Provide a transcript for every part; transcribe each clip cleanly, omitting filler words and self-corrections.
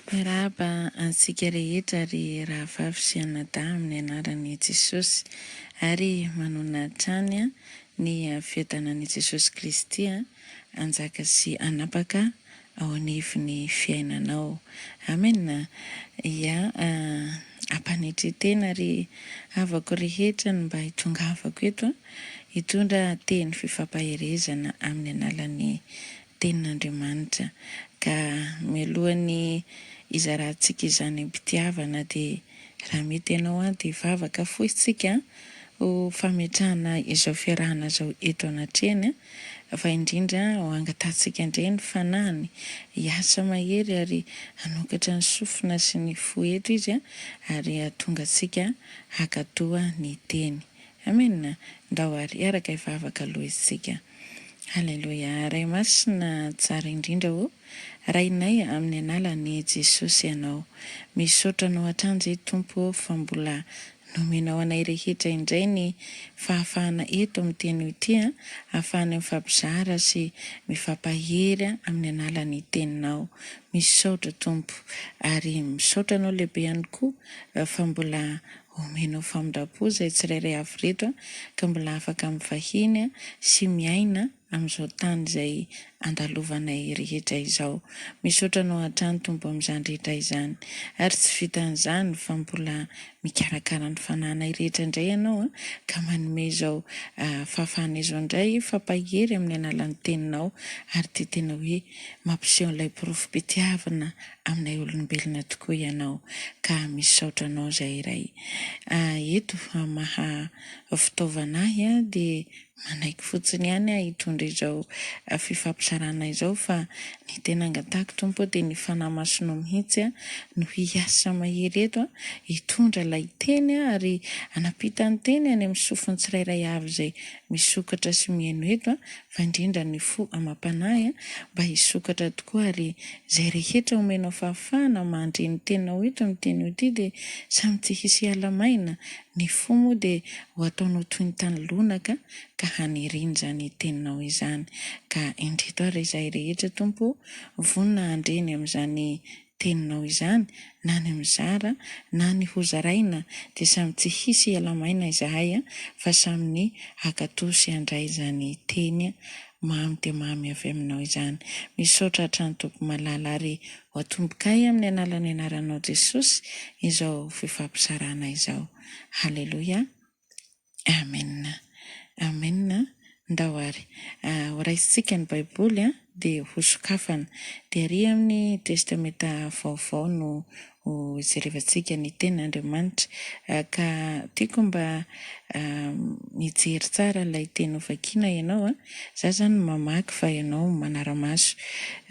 Miarahaba antsika rehetra ry rahavavy sy anadahy amin'ny anaran'i Jesosy ary manonona hatrany ny fiadanan'i Jesosy Kristy hanjaka sy hanapaka ao anivon'ny fiainanao. Amen! Ya, ampanetren-tena ry havako rehetra ny mba hitongavako eto hitondra teny fifampaherezana amin'ny alalan'ny Tenin'Andriamanitra. Ka mialohan'ny hizarantsika izany am-pitiavana dia raha mety ianao an dia hivavaka fohy isika ho fametrahana izao fiarahana izao eto anatrehany fa indrindra ho angatahantsika indray ny Fanahiny hiasa mahery ary hanokatra ny sofina sy ny fo eto Izy ary hahatonga antsika hankatoa ny Teny. Amen! Ndao ary hiaraka hivavaka aloha isika. Aleloia! Ray Masina tsara indrindra ô, Rainay amin'ny analan'i Jesosy Ianao. Misaotra Anao hatrany zay Tompo ô fa mbola nomenao anay rehetra indray ny fahafahana eto amin'ity anio ity an, ahafahanay mifampizara sy mifampahery amin'ny analan'ny Teninao. Misaotra Tompo. Ary misaotra Anao lehibe ihany koa fa mbola Omenao famindram-po izay tsirairay avy ireto ka mbola afaka mivahiny sy miaina amin'izao tany izay andalovanay rehetra izao. Misaotra Anao hatrany Tompo amin'izany rehetra izany. Ary tsy vitan'izany fa mbola mikarakara ny fanahinay rehetra indray Ianao ka manome izao fahafahana izao indray fampahery amin'ny alalan'ny Teninao ary dia tena hoe mampiseho an'ilay porofom-pitiavana aminay olombelona tokoa ianao ka misaotra anao zay Ray a eto fa maha fitaovana ahy a dia manaiky fotsiny ihany aho hitondra izao fifampizarana izao fa ny tena angatahako Tompo o dia ny Fanahy Masinao mihitsy a no hiasa mahery eto a hitondra ilay teny a ary hanampita ny teny any amin'ny sofin'ny tsirairay avy izay misokatra sy mihaino eto a fa indrindra ny fo amam-panahy mba hisokatra tokoa ary izay rehetra omenao fahafahana mandre ny teninao eto amin'ity anio ity dia samy tsy hisy hiala maina, ny fo moa dia ho ataonao toy ny tany lonaka ka haniriany izany teninao izany ka indreto ary izahay rehetra Tompo ô vonona handre ny amin'izany teninao izany na ny mizara na ny ho zaraina dia samy tsy hisy hiala-maina izahay fa samy ny hankatò sy handray izany teny mamy dia mamy avy aminao izany. Misaotra hatrany Tompo malala ary ho atombokay amin'ny analan'ny anaranao Jesosy izao fifampizarana izao. Haleloia. Amen Amen Ndao ary ho raisintsika ny baiboly dia ho sokafana. Dia ary amin'ny testamenta vaovao no ho jerevantsika ny tenin'Andriamanitra. Ka tiako mba mijery tsara ilay teny ho vakiana ianao. Za zany mamaky fa ianao manara-maso.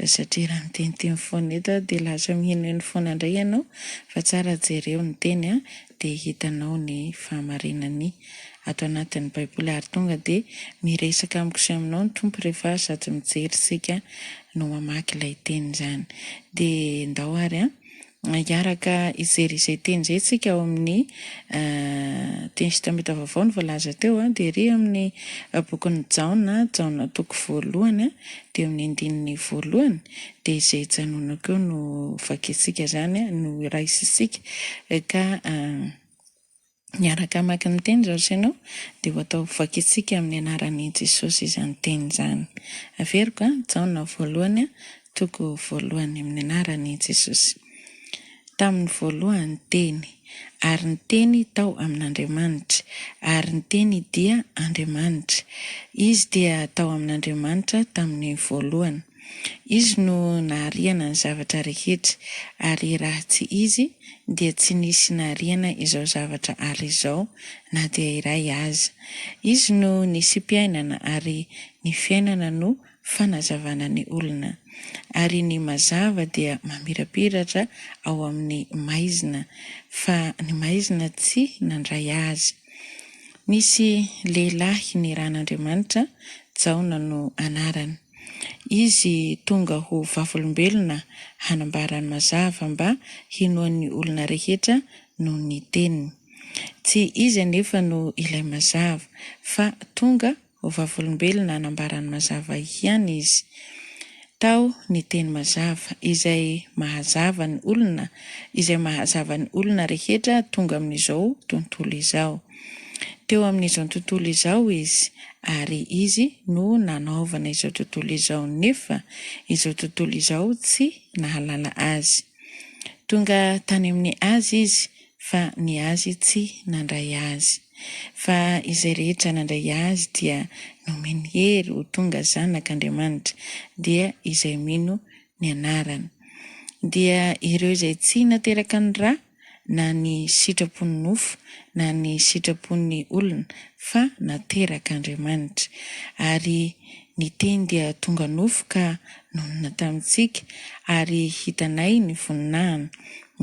Satria raha miteniteny foana eto aho dia lasa mihenoheno foana indray ianao. Fa tsara jereo ny teny dia hitanao ny fahamarinany ato anatin'ny baiboly ary tonga dia miresaka amiko sy aminao ny Tompo rehefa sady mijery isika no mamaky ilay teny izany. Dia ndao ary an, hiaraka hijery izay teny izay isika ao amin'ny Testamenta Vaovao no voalaza teo an, dia ery amin'ny bokin'i Jaona, Jaona toko voalohany dia eo amin'ny andininy voalohany dia izay ijanonako eo no vakintsika izany, no raisintsika ka miaraka hamaky ny teny izao sy ianao dia ho atao vakintsika amin'ny anaran'i Jesosy izany teny izany. Averiko an, Jaona voalohany toko voalohany amin'ny anaran'i Jesosy. Tamin'ny voalohany ny Teny, ary ny Teny tao amin'Andriamanitra, ary ny Teny dia Andriamanitra. Izy dia tao amin'Andriamanitra tamin'ny voalohany. Izy no nahariana ny zavatra rehetra, ary raha tsy Izy, dia tsy nisy nahariana izao zavatra ary izao na dia iray aza. Izy no nisiam-piainana, ary ny fiainana no fanazavana ny olona. Ary ny mazava dia mamirapiratra ao amin'ny maizina, fa ny maizina tsy nandray azy. Nisy lehilahy nirahan'Andriamanitra, Jaona no anarany. Izy tonga ho vavolombelona hanambara ny mazava mba hinoan'ny olona rehetra noho ny teniny. Tsy izy anefa no ilay mazava, fa tonga Ho vavolombelona hanambara ny mazava ihany izy. Tao ny Teny mazava, izay mahazava ny olona, izay mahazava ny olona rehetra tonga amin'izao tontolo izao. Teo amin'izao tontolo izao Izy, ary Izy no nanaovana izao tontolo izao, nefa izao tontolo izao tsy nahalala Azy. Tonga tany amin'ny Azy Izy, fa ny Azy tsy nandray Azy. Fa izay rehetra nandray Azy dia nomeny hery ho tonga zanak' Andriamanitra, dia izay mino ny anarany. Dia ireo izay tsy nateraka ny ra, na ny sitrapon'ny nofo, na ny sitrapon'ny olona, fa naterak' Andriamanitra. Ary ny Teny dia tonga nofo ka nonina tamintsika, ary hitanay ny voninahiny,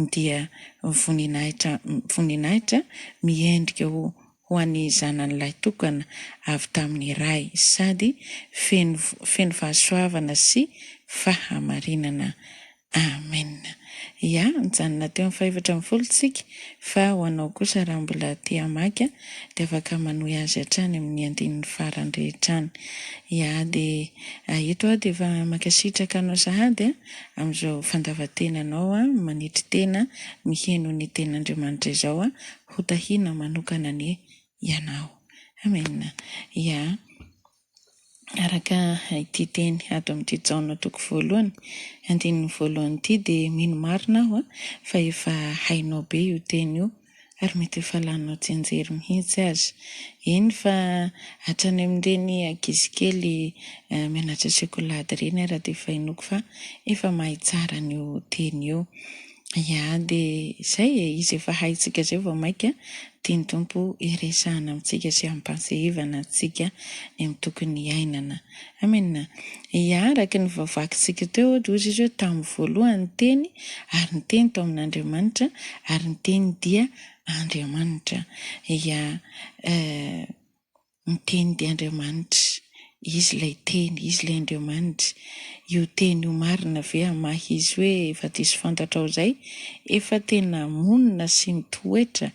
dia voninahitra voninahitra miendrika ho ho an'ny Zanany Lahitokana avy tamin'ny Ray, sady feno feno fahasoavana sy fahamarinana. Amen. Ya, nijanona teo amin'ny fahefatra ambin'ny folo tsika, fa ho anao kosa raha mbola te hamaky dia afaka manohy azy hatrany amin'ny andininy farany rehetra any. Ya, dia eto aho dia efa mankasitraka anao sahady an, amin'izao fandavan-tenanao manetry tena miheno ny tenin'Andriamanitra izao, ho tahiana manokana anie ianao. Amen. Ya. Araka ity teny ato amin'ity Jaona toko voalohany, andininy voalohany ity dia mino marina aho fa efa hainao be io teny io ary mety efa laninao tsianjery mihitsy aza. Eny fa hatrany amin'ireny ankizy kely mianatra sekoly ireny ara dia efa inoako fa efa mahay tsara an'io teny io. Ya dia izay e, izy efa haintsika izay vao maika tian'ny Tompo hiresahana amintsika sy hampahatsiahivana antsika ny amin'ny tokony hiainana. Amen. Ya, araka ny voavakintsika teo dia hozy izy hoe tamin'ny voalohany ny Teny ary ny Teny tao amin'Andriamanitra ary ny Teny dia Andriamanitra. Ya, eh. Ny Teny dia Andriamanitra. Izy ilay Teny, Izy ilay Andriamanitra. Io Teny io marina ve hamaha Izy hoe efa diso fantatrao izay? Efa tena monina sy mitoetra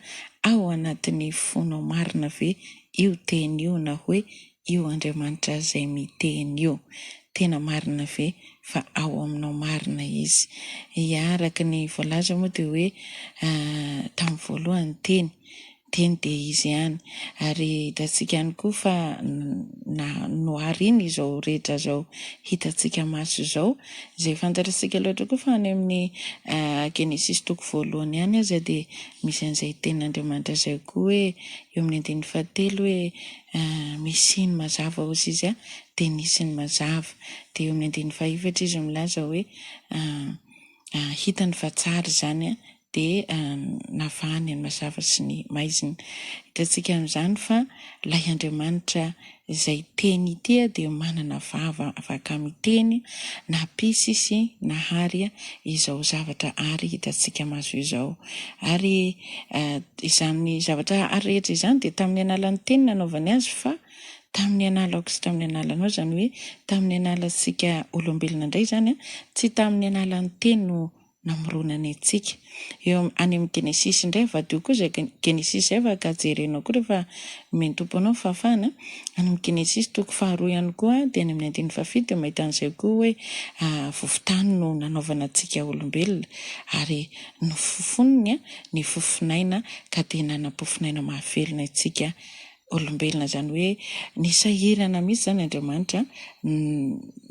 ao anatin'ny fonao marina ve io Teny io na hoe io Andriamanitra izay miteny io? Tena marina ve fa ao aminao marina Izy? Ia, araka ny voalaza moa dia hoe tamin'ny voalohany ny Teny. Teny dia izy ihany. Ary hitantsika ihany koa fa na nohariny izao rehetra izao hitantsika maso izao, izay fantatr'isika loatra koa fa any amin'ny Genesisy toko voalohany ihany aza dia misy an'izay tenin'Andriamanitra izay koa hoe eo amin'ny andininy fahatelo hoe misy ny mazava hozy izy dia nisy ny mazava. Dia eo amin'ny andininy fahefatra izy milaza hoe hitany fa tsara izany dia navahany ny mazava sy ny maizina. Hitantsika amin'izany fa ilay Andriamanitra izay Teny ity dia manana vava afaka miteny, nampisy sy nahary izao zavatra ary hitantsika maso izao. Ary izany zavatra ary rehetra izany dia tamin'ny alalan'ny Teny nanaovany azy fa tamin'ny analako sy tamin'ny analanao, izany hoe tamin'ny analantsika olombelona indray izany, tsy tamin'ny alalan'ny Teny no namoronany antsika. Eo any amin'ny Genesisy indray, avadiho koa izay Genesisy izay fa ka jerenao koa rehefa omen'ny Tompo anao ny fahafahana. Any amin'ny Genesisy toko faharoa ihany koa dia any amin'ny andininy fahafito dia mahita an'izay koa hoe vovon-tany no nanaovana antsika olombelona ary nofofoniny ny fofon'aina ka dia nanam-pofon'aina mahavelona antsika olombelona izany hoe nisahirana mihitsy izany Andriamanitra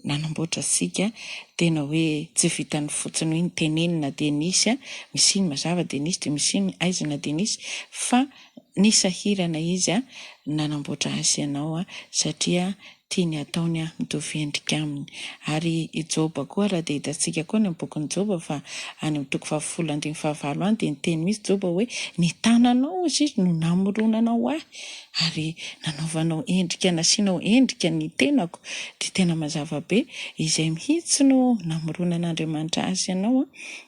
nanamboatra antsika tena hoe tsy vitan'ny fotsiny hoe nitenenina dia nisy misy iny mazava dia nisy dia misy iny aizina dia nisy fa nisahirana izy nanamboatra ahy sy ianao satria tiany hataony mitovy endrika aminy. Ary i Joba koa raha dia hitantsika koa any amin'ny bokin'i Joba fa any amin'ny toko fahafolo andininy fahavalo any dia niteny mihitsy Joba hoe ny tananao hozy izy no namoronanao ahy ary nanaovanao endrika nasianao endrika ny tenako dia tena mazava be izay mihitsy no namoronan'Andriamanitra azy sy ianao.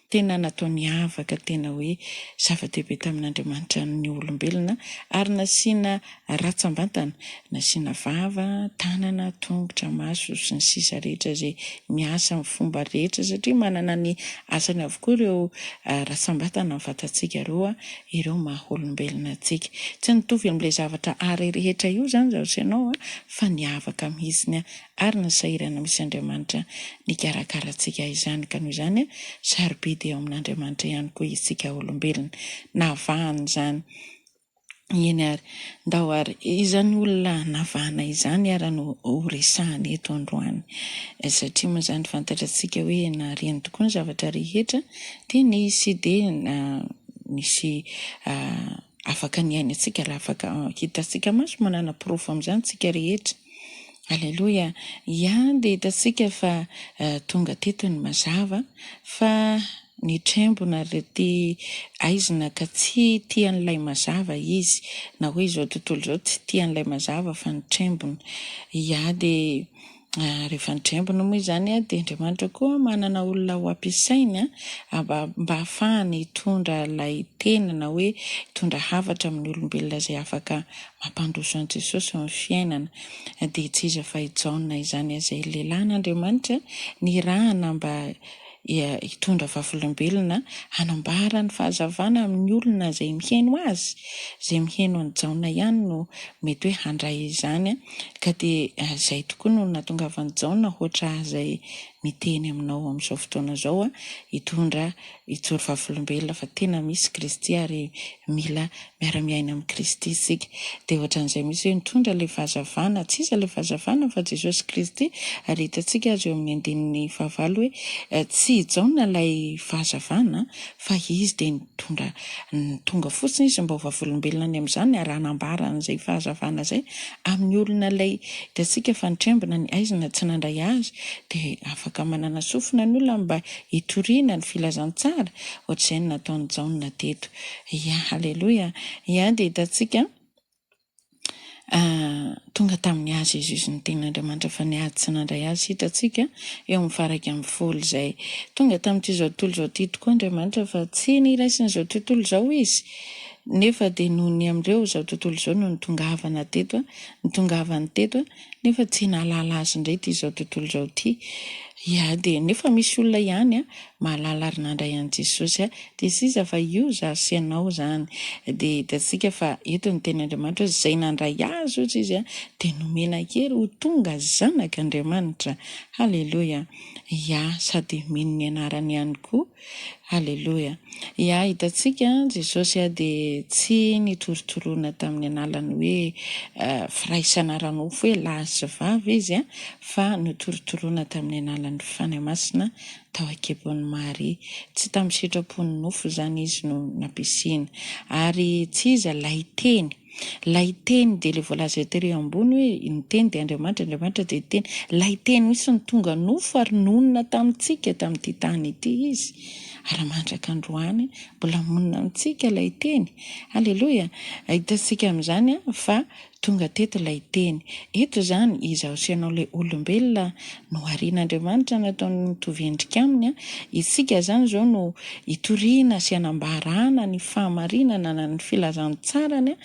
Tena natao niavaka, tena hoe zava-dehibe tamin'Andriamanitra ny olombelona ary nasiana ratsam-batana, nasiana vava, tanana, tongotra, maso sy ny sisa rehetra izay miasa amin'ny fomba rehetra satria manana ny asany avokoa ireo ratsam-batana amin'ny vatantsika ireo, ireo maha olombelona antsika. Tsy nitovy amin'ilay zavatra ary rehetra io izany izaho sy ianao fa niavaka mihitsiny ary ny sahirana misy Andriamanitra nikarakara antsika izany ka noho izany sarobidy eo amin'Andriamanitra ihany koa isika olombelona. Navahany izany. Eny ary. Ndao ary. Izany olona navahana izany ara no ho resahana eto androany. Satria moa izany fantatratsika hoe nahariany tokoa ny zavatra rehetra dia nisy dia nisy afaka niaina antsika raha afaka hitantsika maso manana porofo amin'izany tsika rehetra. Aleloia! Ia dia hitantsika fa tonga teto ny mazava fa nitrembona ry ty aizina ka tsy tia an'ilay mazava izy na hoe izao tontolo izao tsy tia an'ilay mazava fa nitrembona. Ia dia rehefa nitrembona moa izany dia Andriamanitra koa manana olona ho ampiasainy mba hahafahany hitondra ilay teny na hoe hitondra hafatra amin'ny olombelona izay afaka mampandroso an'i Jesosy eo amin'ny fiainana. Dia tsy iza fa i Jaona izany izay lehilahin'Andriamanitra nirahana mba hitondra vavolombelona hanambara ny fahazavana amin'ny olona izay mihaino azy. Izay mihaino an'i Jaona ihany no mety hoe handray izany. Ka dia izay tokoa no nahatongavan'i Jaona hoatra ahy izay miteny aminao amin'izao fotoana izao hitondra hijoro vavolombelona fa tena misy Kristy ary mila miara-miaina amin'i Kristy isika. Dia ohatran'izay mihitsy hoe nitondra ilay fahazavana, tsy iza ilay fahazavana fa Jesosy Kristy ary hitantsika aza eo amin'ny andininy fahavalo hoe tsy i Jaona ilay fahazavana fa izy dia nitondra, tonga fotsiny izy mba ho vavolombelona ny amin'izany ary hanambara an'izay fahazavana izay amin'ny olona ilay hitantsika fa nitrembona ny haizina tsy nandray azy dia afaka manana sofina ny olona mba hitoriana ny filazantsara, ohatr'izay no nataon'i Jaona teto. Ya, haleloia. Ya, dia hitantsika, tonga tamin'ny azy izy, izy no tenin'Andriamanitra fa ny azy tsy nandray azy. Hitantsika eo amin'ny faha 11 izay. Tonga tamin'ity izao tontolo izao ity tokoa Andriamanitra fa tsy niraisin'izao tontolo izao izy. Nefa dia noho ny amin'ireo izao tontolo izao no nitongavana teto, nitongavany teto. Nefa tsy nahalala azy indray ity izao tontolo izao ity. Ya dia nefa misy olona ihany mahalala ary nandray an'i Jesosy dia tsy iza fa io izaho sy ianao izany. Dia hitantsika fa eto ny tenin'Andriamanitra hoe izay nandray azy hozy izy dia nomena hery ho tonga zanak'Andriamanitra. Haleloia. Ya sady mino ny anarany ihany koa. Aleloia. Ya, hitantsika, Jesosy dia tsy nitorotoroana tamin'ny analan'ny hoe firaisana ara-nofo hoe lahy sy vavy Izy, fa notorotoroana tamin'ny analan'ny Fanahy Masina tao an-kibon'i Maria. Tsy tamin'ny sitrapon'ny nofo izany Izy no nampiasiana. Ary tsy iza ilay Teny. Ilay Teny dia ilay voalaza tery ambony hoe ny Teny dia Andriamanitra, Andriamanitra dia Teny. Ilay Teny mihitsy no tonga nofo ary nonina tamintsika tamin'ity tany ity Izy. Ary mandraka androany mbola monina amintsika ilay Teny. Aleloia! Hitantsika amin'izany fa tonga teto ilay Teny. Eto izany, izaho sy ianao ilay olombelona noharian'Andriamanitra nataony mitovy endrika aminy, isika izany izao no hitoriana sy hanambarana ny fahamarinana na ny filazantsarany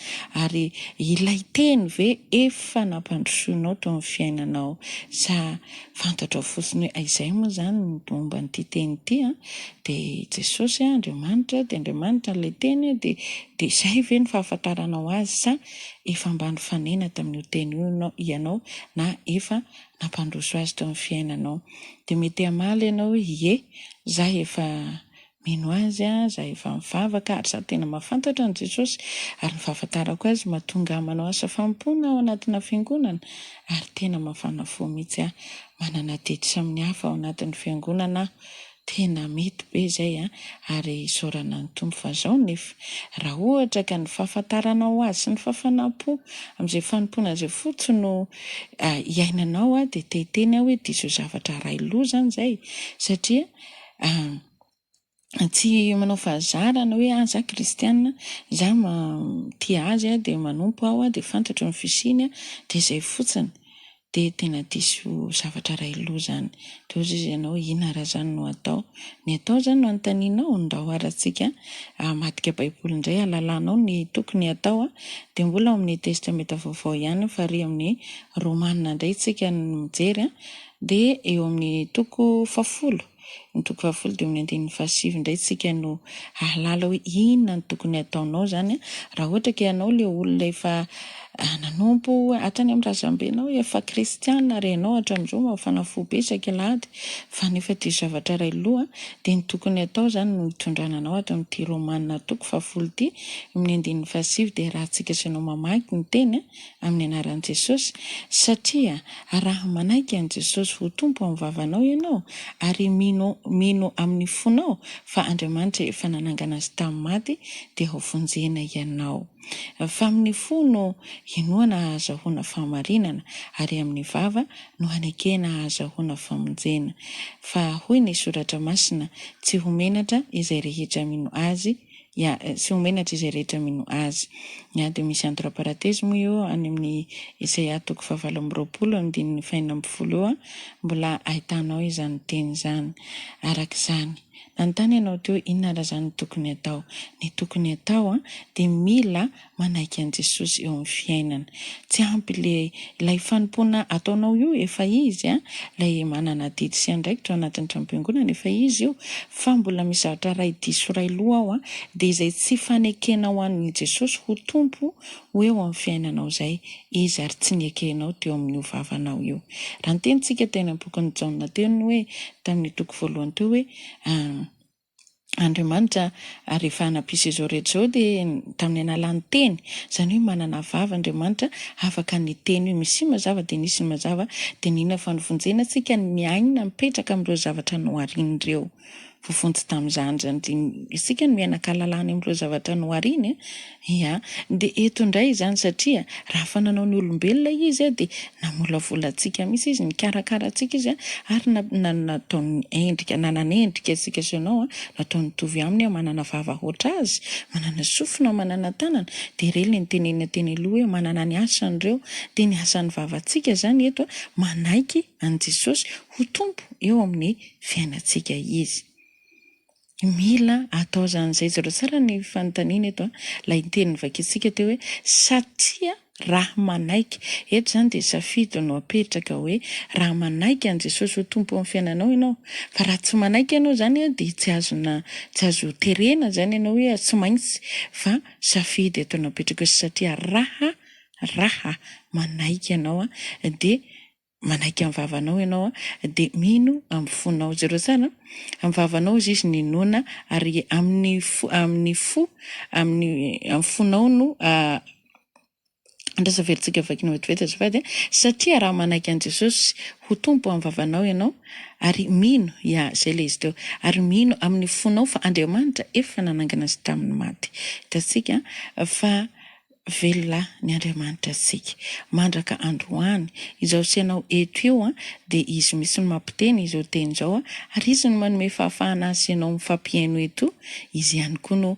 ary ilay Teny ve efa nampandrosoinao teo amin'ny fiainanao sa fantatrao fotsiny hoe izay moa izany ny momba an'ity Teny ity an, dia Jesosy Andriamanitra dia Andriamanitra ilay Teny dia dia izay ve ny fahafantaranao azy sa efa mba nifanena tamin'io teny io ianao na efa nampandroso azy teo amin'ny fiainanao. Dia mety hamaly ianao hoe ie, za efa mino azy, za efa mivavaka ary za tena mahafantatra an'i Jesosy ary ny fahafantarako azy mahatonga ahy manao asa fanompoana ao anatina fiangonana ary tena mafana fo mihitsy aho. Manana adidy samihafa ao anatin'ny fiangonana aho. Tena mety be izay an! Ary isaorana ny Tompo fa zao nefa, raha ohatra ka ny fahafantaranao azy sy ny fahafanam-po amin'izay fanompoana izay fotsiny no iainanao an, dia te hiteny aho hoe diso zavatra iray loha izany izay, satria tsy manao fahazarana hoe ah za kristiana, za tia azy dia manompo aho dia fantatro ny fisiany dia izay fotsiny. Dia tena diso zavatra iray loha izany. Dia hoy izy ianao inona ary izany no atao? Ny atao izany no anontanianao? Ndao ary tsika hamadika baiboly indray hahalalanao ny tokony atao. Dia mbola ao amin'ny testamenta vaovao ihany fa ary amin'ny romana indray tsika no mijery. Dia eo amin'ny toko fahafolo. Ny toko fahafolo dia eo amin'ny andininy fahasivy indray tsika no hahalala hoe inona no tokony hataonao izany raha ohatra ka ianao ilay olona efa nanompo hatrany amin'ny razambenao, efa kristiana ary ianao hatramin'izao mafana fo be isaky alahady fa nefa diso zavatra iray loha dia ny tokony hatao izany no hitondrana anao ato amin'ity Romana toko fahafolo ity amin'ny andininy fahasivy dia raha tsika sy ianao mamaky ny teny amin'ny anaran'i Jesosy, satria raha manaiky an'i Jesosy ho Tompo amin'ny vavanao ianao ary mino mino amin'ny fonao fa Andriamanitra efa nanangana Azy tamin'ny maty dia ho vonjena ianao. Fa amin'ny fo no inoana hahazahoana fahamarinana ary amin'ny vava no hanekena hahazahoana famonjena. Fa hoy ny Soratra Masina, tsy ho menatra izay rehetra mino Azy, Ya, tsy ho menatra izay rehetra mino Azy. Ya, dia misy entre parenthèses moa eo any amin'ny Isaia toko fahavalo amby 20 andininy fahenina ambin'ny eo an, mbola ahitanao izany teny izany. Araka izany, nanontany ianao teo inona ary izany no tokony hatao. Ny tokony hatao an, dia mila manaiky an'i Jesosy eo amin'ny fiainana. Tsy ampy ilay ilay fanompoana ataonao io, efa izy an, ilay manana adidy sy andraikitra ao anatin'ny tranom-piangonana, efa izy io, fa mbola misy zavatra iray diso iray loha ao an, dia izay tsy fanekenao an'i Jesosy ho Tompo ho eo amin'ny fiainanao izay Izy ary tsy nekenao teo amin'io vavanao io. Raha niteny tsika teny amin'ny bokin'i Jaona teo ny hoe, tamin'ny toko voalohany teo hoe, Andriamanitra ary rehefa nampisy izao rehetra izao dia tamin'ny alalan'ny teny, izany hoe manana vava Andriamanitra afaka niteny hoe misia mazava dia nisy ny mazava dia nino fa novonjena antsika miaina mipetraka amin'ireo zavatra nohariny ireo. Voavonjy tamin'izany izany dia isika no miaina an-kalalahana amin'ireo zavatra nohariny a! Ia, dia eto indray izany satria raha efa nanao ny olombelona Izy dia namolavola antsika mihitsy Izy, nikarakara antsika Izy ary nataony endrika, nanana endrika antsika sy ianao, nataony mitovy Aminy, manana vava hoatra Azy, manana sofina, manana tanana, dia ireny ilay notenenina teny aloha hoe manana ny asany ireo, dia ny asan'ny vavantsika izany eto manaiky an'i Jesosy ho Tompo eo amin'ny fiainantsika Izy. Mila atao izany izay. Jereo tsara ny fanontaniana eto an, ilay teny novakintsika teo hoe satria raha manaiky. Eto izany dia safidy no apetraka hoe raha manaiky an'i Jesosy ho Tompo amin'ny fiainanao ianao. Fa raha tsy manaiky ianao izany dia tsy azona, tsy azo terena izany ianao hoe tsy maintsy fa safidy eto no apetraka hoe satria raha, raha manaiky ianao dia Manaiky amin'ny vavanao ianao dia mino amin'ny fonao. Jereo tsara an! Amin'ny vavanao hozy izy ninoana ary amin'ny fo, amin'ny fo, amin'ny amin'ny fonao no andraso averintsika vakiana vetivety azafady an! Satria raha manaiky an'i Jesosy ho Tompo amin'ny vavanao ianao ary mino, ya, izay ilay izy teo, ary mino amin'ny fonao fa Andriamanitra efa nanangana azy tamin'ny maty. Hitantsika fa Velona ny Andriamanitra antsika. Mandraka androany. Izao sy ianao eto io an, dia Izy mihitsy no mampiteny izao teny izao an, ary Izy no manome fahafahana ahy sy ianao mifampihaino eto, Izy ihany koa no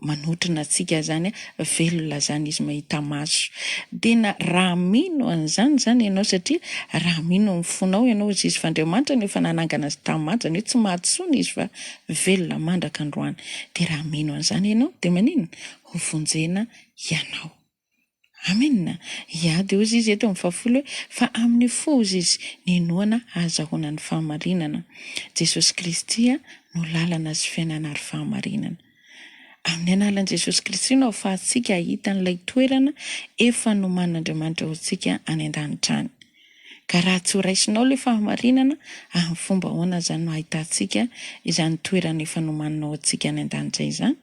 manotrona antsika izany an, velona izany Izy mahita maso. Tena raha mino an'izany izany ianao satria raha mino amin'ny fonao ianao hozy Izy fa Andriamanitra no efa nanangana Azy tamin'ny maty, izany hoe tsy maty intsony Izy fa velona mandraka androany. Dia raha mino an'izany ianao dia maninona? Ho vonjena ianao. Amen! Ia, dia hozy izy eto amin'ny fahafolo hoe, fa amin'ny fo, hozy izy, ninoana hahazahoana ny fahamarinana. Jesosy Kristy no lalana sy fiainana ary fahamarinana. Amin'ny analan'i Jesosy Kristy no ahafahantsika hahita an'ilay toerana efa nomanin'Andriamanitra ho antsika any an-danitra any. Ka raha tsy ho raisinao ilay fahamarinana, amin'ny fomba ahoana izany no hahitantsika izany toerana efa nomanina ho antsika any an-danitra izany?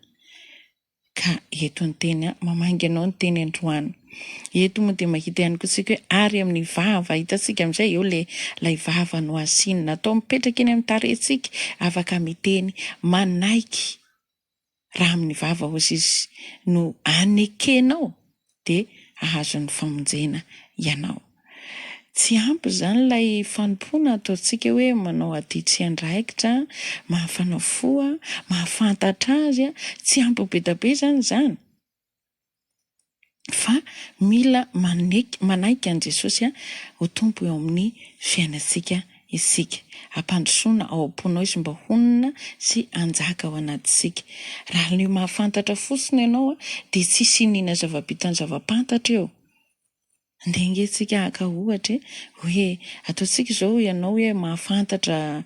Ka eto ny teny an, mamangy anao ny teny androany. Eto moa dia mahita ihany koa tsika hoe ary amin'ny vava, hitantsika amin'izay eo le ilay vava no asiana, atao mipetraka eny amin'ny tarehintsika, afaka miteny, manaiky raha amin'ny vava hozy izy no anekenao dia hahazo ny famonjena ianao. Tsy ampy izany ilay fanompoana ataontsika hoe manao adidy sy andraikitra, mahafana fo, mahafantatra azy, tsy ampy be dia be izany izany. Fa mila maneky, manaiky an'i Jesosy ho Tompo eo amin'ny fiainantsika isika. Ampandrosoana ao am-ponao Izy mba honina sy hanjaka ao anatintsika. Raha ny mahafantatra fotsiny ianao dia tsy hisy iniana zava-bitan'ny zava-pantatra eo. Andeha ange tsika haka ohatra e, hoe ataontsika izao ianao hoe mahafantatra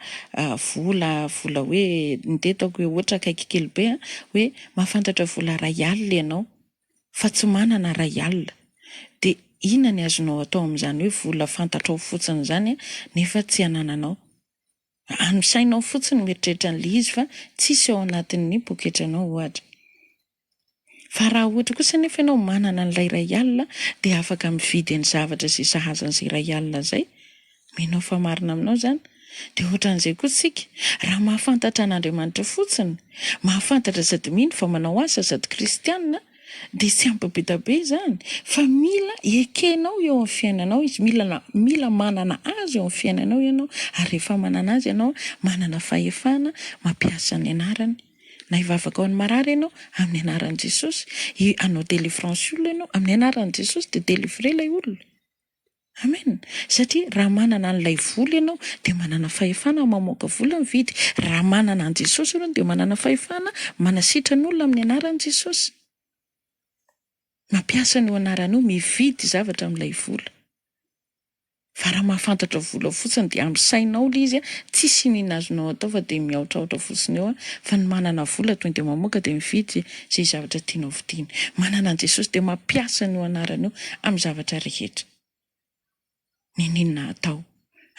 vola, vola hoe ny teto hoe ohatra akaiky kely be an, hoe mahafantatra vola iray alina ianao fa tsy manana iray alina. Dia inona ny azonao atao amin'izany hoe vola fantatrao fotsiny izany nefa tsy anananao? Any sainao fotsiny mieritreritra an'ilay izy fa tsisy ao anatin'ny poketranao ohatra. Fa raha ohatra kosa anefa ianao manana an'ilay iray alina dia afaka mividy ny zavatra izay sahaza an'izay iray alina izay. Mino aho fa marina aminao izany. Dia ohatran'izay koa isika, raha mahafantatra an'Andriamanitra fotsiny, mahafantatra sady mino fa manao asa sady kristiana, dia tsy ampy be da be izany fa mila ekenao eo amin'ny fiainanao izy, mila mila manana azy eo amin'ny fiainanao ianao ary rehefa manana azy ianao manana fahefana mampiasa ny anarany. Na hivavaka ho an'ny marary ianao, amin'ny anaran'i Jesosy, hanao délivrance olona ianao, amin'ny anaran'i Jesosy dia délivrer ilay olona. Amen! Satria raha manana an'ilay vola ianao dia manana fahefana mamoaka vola mividy. Raha manana an'i Jesosy ianao dia manana fahefana manasitrana olona amin'ny anaran'i Jesosy. Mampiasa an'io anarana io mividy zavatra amin'ilay vola. Fa raha mahafantatra vola fotsiny dia amin'ny sainao ilay izy, tsisy iniana azonao atao fa dia mihaotraotra fotsiny eo fa ny manana vola tonga dia mamoaka dia mividy izay zavatra tianao vidiana. Manana an'i Jesosy dia mampiasa an'io anarana io amin'ny zavatra rehetra. Niniana atao.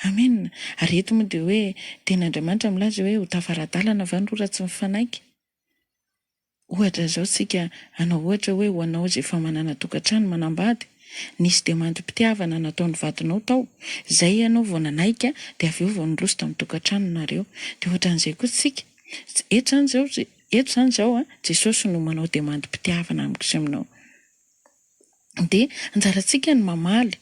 Amen. Ary eto moa dia hoe tenin'Andriamanitra milaza hoe ho tafara-dalana va ny roa raha tsy mifanaiky? Ohatra izao tsika hanao ohatra hoe ho anao izay efa manana tokantrano, manambady, nisy demande-pitiavana nataon'ny vadinao tao, izay ianao vao nanaiky dia avy eo vao niroso tamin'ny tokantrano nareo. Dia ohatran'izay koa tsika. Eto izany izao, eto izany izao an, Jesosy no manao demande-pitiavana amiko sy aminao. Dia anjarantsika ny mamaly.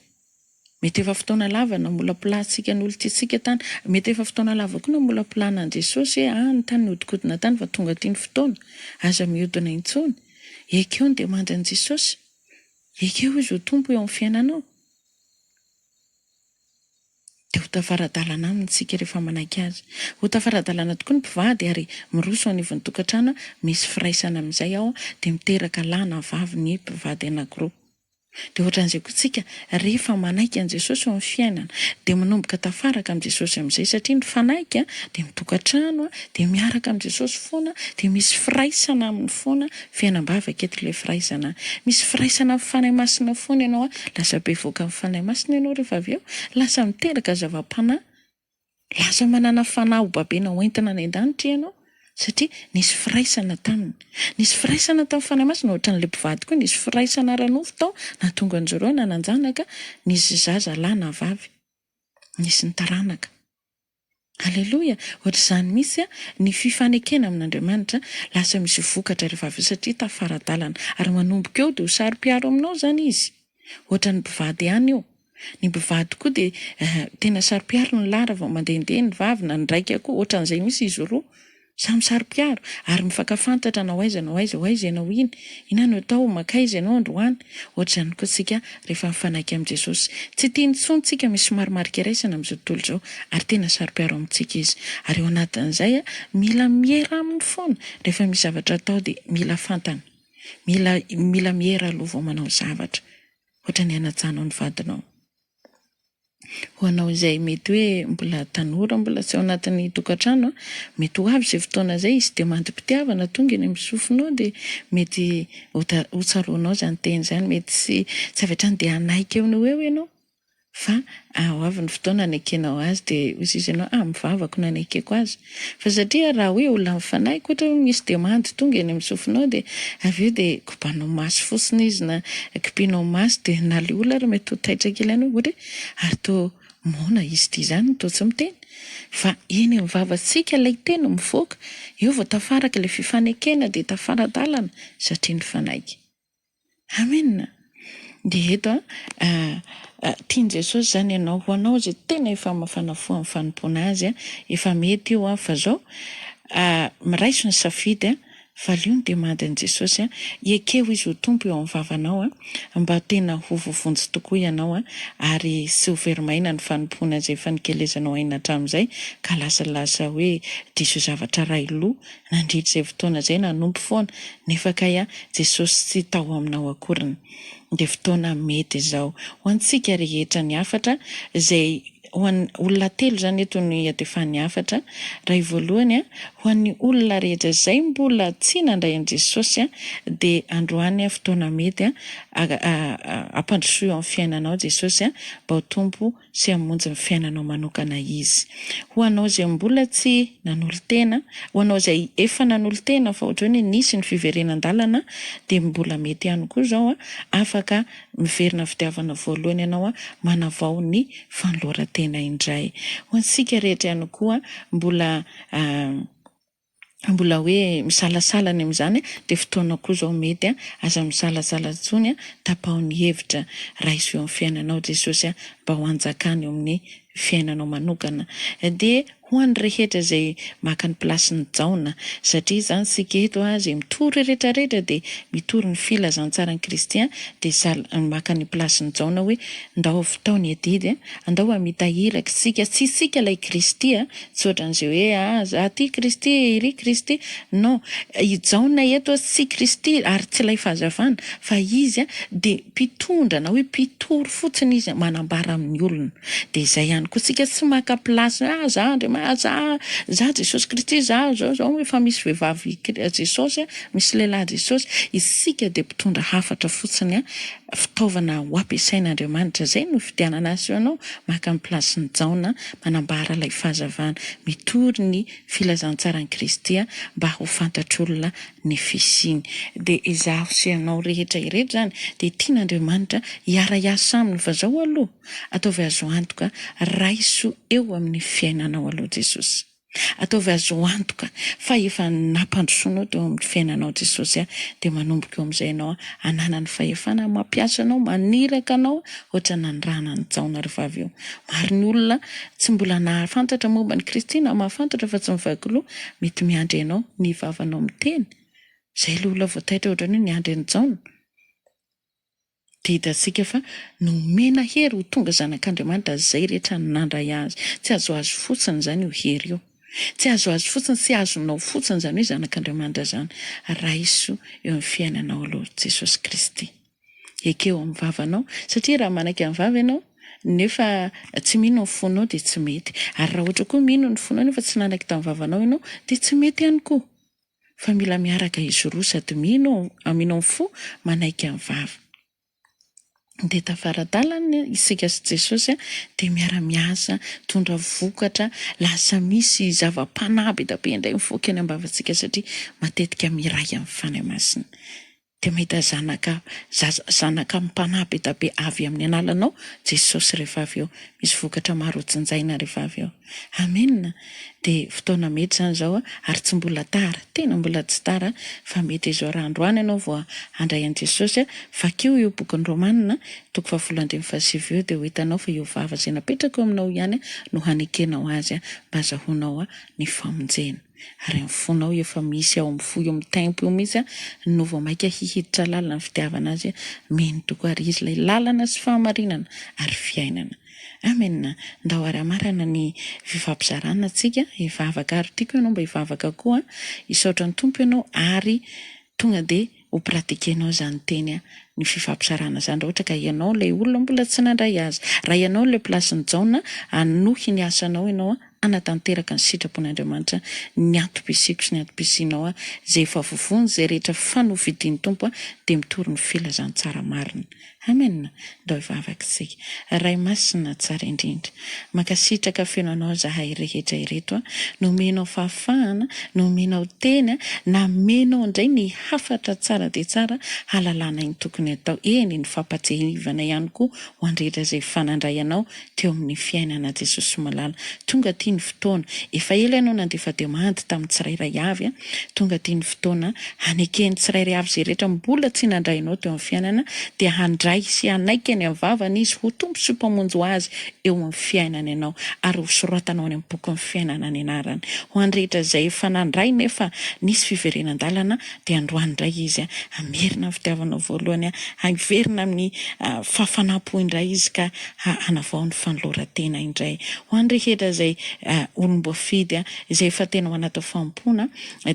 Mety efa fotoana lava namolapolahantsika ny olon-tiantsika tany. Mety efa fotoana lava koa namolapolahana an'i Jesosy hoe any tany nihodinkodina tany fa tonga aty ny fotoana. Aza mihodina intsony. Ekeo ny demande an'i Jesosy. Ekeo Izy ho Tompo eo amin'ny fiainanao. Dia ho tafara-dalana Aminy isika rehefa manaiky Azy. Ho tafara-dalana tokoa ny mpivady ary miroso anivon'ny tokantrano misy firaisana amin'izay ao dia miteraka lahy na vavy ny mpivady anankiroa. Dia ohatran'izay koa tsika, rehefa manaiky an'i Jesosy eo amin'ny fiainana, dia manomboka tafaraka amin'i Jesosy amin'izay, satria ny fanaiky dia mitokantrano, dia miaraka amin'i Jesosy foana, dia misy firaisana aminy foana, fiainam-bavaka eto ilay firaisana, misy firaisana amin'ny Fanahy Masina foana ianao, lasa bevoka amin'ny Fanahy Masina ianao rehefa avy eo, lasa miteraka zava-panahy. Lasa manana fanahy ho babena ho entina any an-danitra ianao satria nisy firaisana taminy. Nisy firaisana tamin'ny Fanahy Masina, ohatran'ilay mpivady koa, nisy firaisana ara-nofo tao nahatonga an-dry zareo nanan-janaka, nisy zaza lahy na vavy, nisy ny taranaka. Aleloia! Ohatr'izany mihitsy ny fifanekena amin'Andriamanitra, lasa misy vokatra rehefa avy eo satria tafara-dalana. Ary manomboka eo dia ho saro-piaro aminao izany izy. Ohatran'ny mpivady ihany io. Ny mpivady koa dia tena saro-piaro ny lahy raha vao mandehandeha ny vavy na ny raika koa, ohatran'izay mihitsy izy roa. Samy saro-piaro ary mifankafantatra na ho aiza na ho aiza, ho aiza ianao iny, inona no atao, mankaiza ianao androany. Ohatr'izany koa tsika rehefa mifanaiky amin'i Jesosy. Tsy tiany intsony tsika misy marimarika iraisana amin'izao tontolo izao ary tena saro-piaro amintsika Izy. Ary ao anatin'izay, mila miera Aminy foana. Rehefa misy zavatra atao dia mila fantany. Mila mila miera aloha vao manao zavatra. Ohatran'ny hanajanao ny vadinao. Ho anao izay mety hoe mbola tanora, mbola tsy ao anatin'ny tokantrano, mety ho avy izay fotoana izay, hisy demande-pitiavana tonga eny amin'ny sofinao dia mety ho ho tsaroanao izany teny izany, mety tsy tsy avy hatrany dia hanaiky eo no ho eo ianao. Fa ho avy ny fotoana hanekenao azy dia hoy izy ianao, ah mivavako no hanekeko azy. Fa satria raha hoe olona mifanaiky ohatra hoe misy demande tonga eny amin'ny sofinao dia avy eo dia kobanao maso fotsiny izy na kipianao maso dia na ilay olona ary mety ho taitra kely ihany hoe ohatra hoe ary toa moana izy ity izany toa tsy miteny. Fa eny amin'ny vavantsika ilay teny mivoaka, eo vao tafaraka ilay fifanekena dia tafara-dalana satria nifanaiky. Amen! Dia eto an, tian'i Jesosy izany ianao, ho anao izay tena efa mafana fo amin'ny fanompoana Azy, efa mety io an, fa izao, miraiso ny safidy an, Valio ny demandin'i Jesosy a, ekeo Izy ho Tompo eo amin'ny vavanao a, mba tena ho voavonjy tokoa ianao a, ary tsy ho very maina ny fanompoana izay efa nikelezanao aina hatramin'izay ka lasa lasa hoe diso zavatra ray loha nandritra izay fotoana izay nanompo foana nefa kay a Jesosy tsy tao aminao akoriny. Dia fotoana mety izao ho antsika rehetra ny hafatra izay Ho an'ny olona telo izany eto no iantefan'ny hafatra. Ray voalohany, ho an'ny olona rehetra izay mbola tsy nandray an'i Jesosy dia androany fotoana mety ampandrosoy ao amin'ny fiainanao Jesosy mba ho Tompo sy hamonjy ny fiainanao manokana Izy. Ho anao izay mbola tsy nanolo-tena, ho anao izay efa nanolo-tena fa ohatran'ny hoe nisy ny fiverenan-dalana dia mbola mety ihany koa izao afaka Miverina fitiavana voalohany ianao manavao ny fanoloran-tena indray. Ho antsika rehetra ihany koa mbola mbola hoe misalasala ny amin'izany dia fotoana koa izao mety, aza misalasala intsony, tapaho ny hevitra, raiso eo amin'ny fiainanao Jesosy mba ho hanjakany eo amin'ny fiainanao manokana. Dia Ho an'ny rehetra izay maka ny plasin'i Jaona, satria izany isika eto izay mitory rehetra rehetra dia mitory ny filazantsaran'i Kristy dia sal maka ny plasin'i Jaona hoe ndao vitao ny adidy andao hamita iraka isika, tsy isika ilay Kristy tsy ohatran'izay hoe ah za ty Kristy iry Kristy non i Jaona eto tsy Kristy ary tsy ilay fahazavana fa izy dia mpitondra na hoe mpitory fotsiny izy manambara amin'ny olona. Dia izay ihany koa tsika tsy maka place hoe ah za Andriamanitra, za za Jesosy Kristy, za zao zao, efa misy vehivavy Jesosy, misy lehilahy Jesosy, isika dia mpitondra hafatra fotsiny, fitaovana ho ampiasain'Andriamanitra, izay no ifidianana azy eo ianao, maka ny place-n'i Jaona, manambara ilay fahazavana, mitory ny filazantsaran'i Kristy mba ho fantatr'olona ny fisiany. Dia izaho sy ianao rehetra ireto izany dia tian'Andriamanitra hiara-hiasa aminy fa zao aloha, Ataovy azo antoka, raiso eo amin'ny fiainanao aloha Jesosy. Ataovy azo antoka fa efa nampandrosoanao teo amin'ny fiainanao Jesosy dia manomboka eo amin'izay ianao ananany fahefana mampiasa anao, maniraka anao ohatra nanirahana an'i Jaona ry vavy io. Maro ny olona tsy mbola nahafantatra momba an'i Kristy na mahafantatra fa tsy mivaky loha, mety miandry anao ny vavanao miteny. Izay ilay olona vao taitra ohatran'ny hoe niandry an'i Jaona. Dia hitantsika fa nomena hery ho tonga zanak'Andriamanitra izay rehetra nandray Azy. Tsy azoazo fotsiny izany io hery io. Tsy azoazo fotsiny, tsy azonao fotsiny izany hoe zanak'Andriamanitra izany. Raiso eo amin'ny fiainanao aloha Jesosy Kristy. Ekeo amin'ny vavanao, satria raha manaiky amin'ny vava ianao nefa tsy mino ny fonao dia tsy mety. Ary raha ohatra koa mino ny fonao nefa tsy nanaiky tamin'ny vavanao ianao dia tsy mety ihany koa. Fa mila miaraka izy roa sady mino mino amin'ny fo manaiky amin'ny vava. Dia tafara-dalana isika sy Jesosy dia miara-miasa, mitondra vokatra, lasa misy zava-panahy be dia be indray mivoaka eny am-bavantsika satria matetika miray amin'ny Fanahy Masina. Dia mahita zanaka zaza zanaka amim-panahy be da be avy amin'ny analanao Jesosy rehefa avy eo. Misy vokatra maro ho jinjaina rehefa avy eo. Amen! Dia fotoana mety izany izao ary tsy mbola tara, tena mbola tsy tara fa mety izao raha androany ianao vao handray an'i Jesosy, vakio io bokin'ny Romana toko fahafolo andininy fahasivy io dia ho hitanao fa io vava izay napetraka eo aminao ihany no hanekenao azy mba hazahoanao ny famonjena. Ary ny fonao efa misy ao amin'ny fo io mitempo io mihitsy no vao maika hihiditra lalina ny fitiavana azy, mino tokoa ary izy ilay lalana sy fahamarinana ary fiainana. Amen! Ndao ary hamarana ny fifampizarana tsika hivavaka ary tiako ianao mba hivavaka koa, hisaotra ny Tompo ianao ary tonga dia ho pratiquer-nao izany teny ny fifampizarana izany raha ohatra ka ianao ilay olona mbola tsy nandray azy. Raha ianao ilay place-n'i Jaona, hanohy ny asanao ianao hanatanteraka ny sitrapon'Andriamanitra, ny antom-pisiako sy ny antom-pisianao izay efa voavonjy, izay rehetra fa novidian'ny Tompo dia mitory ny filazantsara marina. Amen! Ndao hivavaka isika. Ray Masina tsara indrindra, mankasitraka feno Anao izahay rehetra ireto, nomenao fahafahana, nomenao teny, namenao indray ny hafatra tsara dia tsara halalanay ny tokony hatao, eny ny fampatsiahivana ihany koa ho an-drehetra izay efa nandray Anao teo amin'ny fiainana Jesosy malala. Tonga aty ny fotoana. Efa ela ianao nandefa demande tamin'ny tsirairay avy. Tonga aty ny fotoana haneken'ny tsirairay avy izay rehetra mbola tsy nandray anao teo amin'ny fiainana dia handray. handray sy hanaiky eny amin'ny vavany izy ho Tompo sy Mpamonjy ho azy eo amin'ny fiainany Ianao, ary ho soratanao any amin'ny bokin'ny fiainana ny anarany. Ho an'ny rehetra izay efa nandray nefa nisy fiverenan-dalana, dia androany indray izy hamerina ny fitiavanao voalohany, hiverina amin'ny fahafanam-po indray izy ka hanavao ny fanoloran-tena indray. Ho an'ny rehetra izay olom-boafidy, izay efa tena ao anatin'ny fanompoana,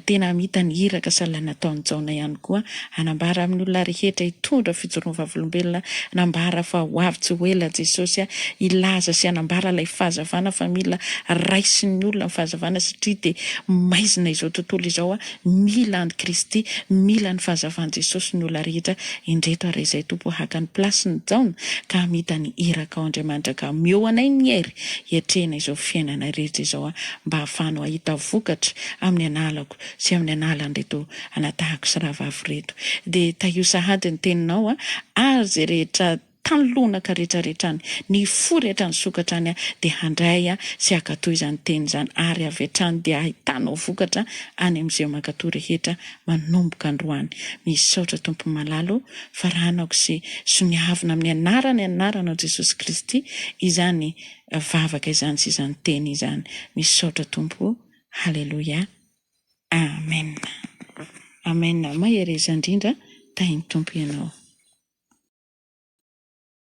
tena hamita ny iraka sahala nataon'i Jaona ihany koa, hanambara amin'ny olona rehetra, hitondra fijoroan'ny vavolombelona, hanambara fa ho avy tsy ho ela Jesosy, hilaza sy hanambara ilay fahazavana fa mila raisin'ny olona ny fahazavana satria dia maizina izao tontolo izao, mila an'i Kristy, mila ny fahazavan'i Jesosy ny olona rehetra, indreto ary izay Tompo haka ny place-n'i Jaona ka hamita ny irakao Andriamanitra ka omeo anay ny hery hiatrehina izao fiainana rehetra izao mba hahafahanao hahita vokatra amin'ny analako sy amin'ny analan'ireto anadahiko sy rahavavy ireto. Dia tahio sahady ny teninao ary izay rehetra tany lonaka rehetra rehetra any, ny fo rehetra nisokatra any dia handray sy hankatò izany teny izany ary avy hatrany dia hahitanao vokatra any amin'izay mankatò rehetra manomboka androany. Misaotra Tompo malala o, faranako sy soniavina amin'ny anarany anaranao Jesosy Kristy izany vavaka izany sy izany teny izany. Misaotra Tompo o. Haleloia. Amen. Amen. Mahereza indrindra. Tahin'ny Tompo ianao.